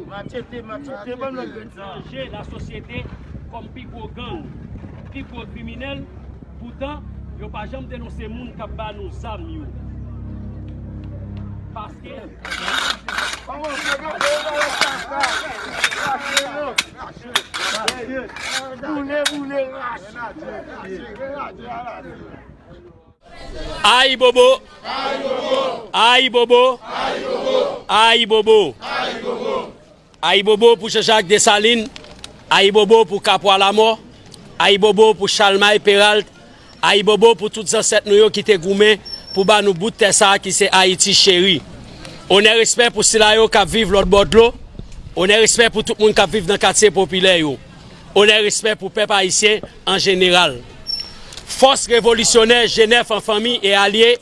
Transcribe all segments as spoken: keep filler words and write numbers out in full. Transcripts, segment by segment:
Machete, machete, ban m lòt grenn sa. Chanje lasosyete kòm pi gwo gang, pi gwo kriminèl. Poutan, yo pa janm denonse moun k ap ba nou zam yo. Paske Boule, boule, rache. Ayibobo! Ayibobo! Ayibobo! Ayibobo pou Jean-Jacques Dessalines! Ayibobo pou Kapwa Lamò! Ayibobo pou Chalmay Peralt! Ayibobo pou tout zansèt nou yo ki te goumen pou ba nou bout tè sa a ki se Ayiti cheri! Onè respè pou sila yo k ap viv lòt bò dlo! Onè respè pou tout moun k ap viv nan katye popilè yo! Onè respè pou pèp ayisyen an jeneral! Fòs revolisyonè G nèf an fanmi e alye,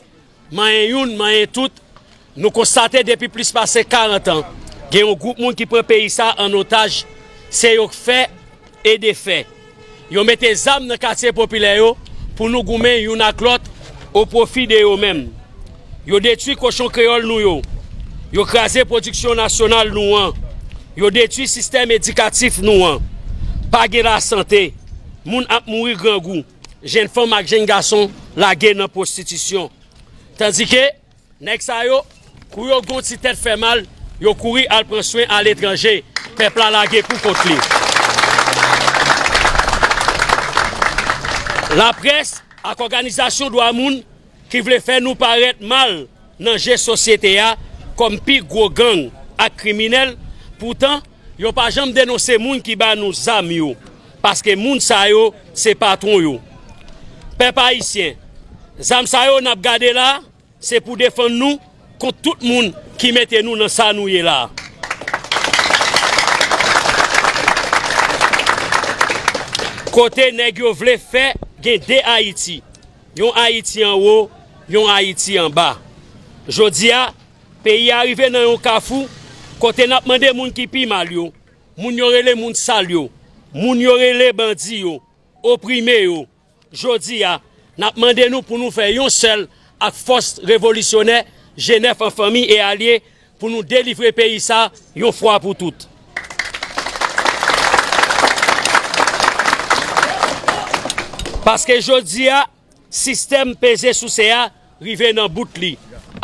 manyen youn, manyen tout, nou konstate depi plis pase karant an, gen yon gwoup moun ki pran peyi sa an otaj, se yo k fè e defè. Yo mete zam nan katye popilè yo pou nou goumen youn ak lòt o pwofi de yo menm. Yo detwi kochon kreyòl nou yo. Yo kraze pwodiksyon nasyonal nou an. Yo detwi sistèm edikatif nou an. Pa gen lasante. Moun ap mouri grangou. Jenn fanm ak jenn gason lage nan pwostitisyon. Tandike, nèg sa yo, kou yo gen yon ti tèt fè mal, yo kouri al pran swen aletranje. Pèp la lage pou kont li. Laprès ak òganizasyon dwa moun ki vle fè nou parèt mal nan je sosyete a kòm pi gwo gang ak kriminèl, poutan, yo pa janm denonse moun ki ba nou zam yo, paske moun sa yo se patwon yo. Pèp ayisyen, zam sa yo n ap gade la, se pou defann nou kont tout moun ki mete nou nan sa nou ye la. Kote nèg yo vle fè gen de Ayiti, yon Ayiti anwo, yon Ayiti anba. Jodi a, peyi a rive nan yon kafou kote n ap mande moun ki pi mal yo, moun yo rele moun sal yo, moun yo rele bandi yo, oprime yo. Jodi a, n ap mande nou pou nou fè yon sèl ak fòs revolisyonè G nèf an fanmi e alye pou nou delivre peyi sa yon fwa pou tout. Paske jodi a, sistèm peze souse a rive nan bout li.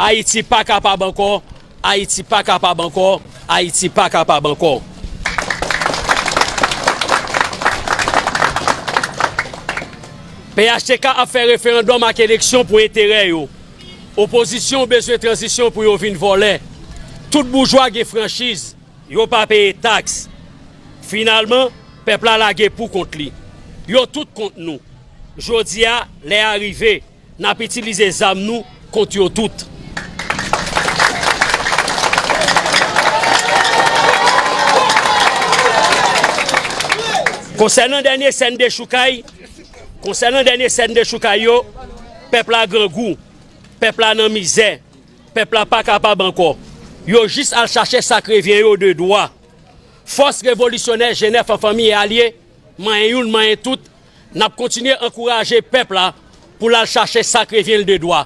Ayiti pa kapab ankò, Ayiti pa kapab ankò, Ayiti pa kapab ankò. P H T K ap fè referandòm ak eleksyon pou enterè yo. Opozisyon bezwen tranzisyon pou yo vin vòlè. Tout boujwa gen franchiz. Yo pa peye taks. Finalman, pèp la lage pou kont li. Yo tout kont nou. Jodi a, lè a rive, n ap itilize zam nou kont yo tout. Konsènan dènye sèn dechoukay, konsènan dènye sèn dechoukay yo, pèp la grangou, pèp la nan mizè. Pèp la pa kapab ankò. Yo jis al chache sa k revyen yo de dwa. Fòs revolisyonè G nèf an fanmi e alye, manyen youn, manyen tout, n ap kontinye ankouraje pèp la pou l al chache sa k revyen l de dwa.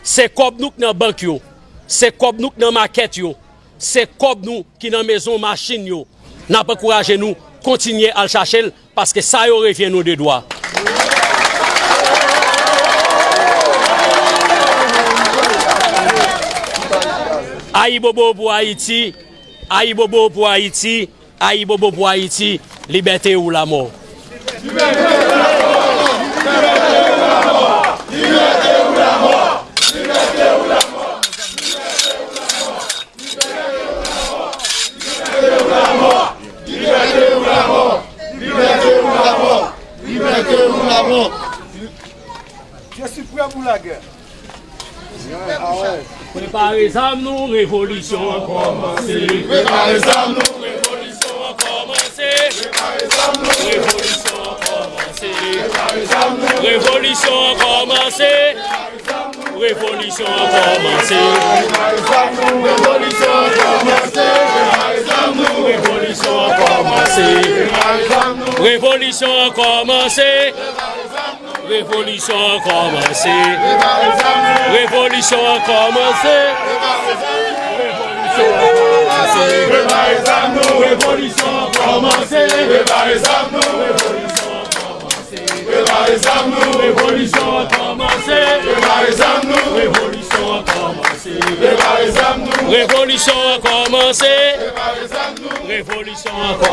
Se kòb nou k nan bank yo, se kòb nou k nan makèt yo, se kòb nou ki nan mezon machin yo. N ap ankouraje nou kontinye al chache l, paske sa yo revyen nou de dwa. Ayibobo pou Ayiti, ayibobo pou Ayiti, ayibobo pou Ayiti, libète ou lamò. Libète ou lamò! Libète ou lamò! Libète ou lamò! Je suis prêt pour la guerre. Prepare zam nou, revolisyon an kòmanse. Prepare zam nou, revolisyon an kòmanse. Prepare zam nou, revolisyon an kòmanse. Prepare zam nou, revolisyon an kòmanse. Revolisyon an kòmanse. Revolisyon an kòmanse. Revolisyon an kòmanse. Revolisyon an kòmanse. Revolisyon an kòmanse. Revolisyon an kòmanse. Revolisyon an kòmanse. Prepare zam nou, revolisyon an kòmanse. Prepare zam nou, revolisyon an kòmanse. Prepare zam nou, revolisyon an kòmanse. Prepare zam nou, revolisyon an kòmanse. Prepare zam nou, revolisyon an kòmanse. Prepare zam nou, revolisyon an kòmanse.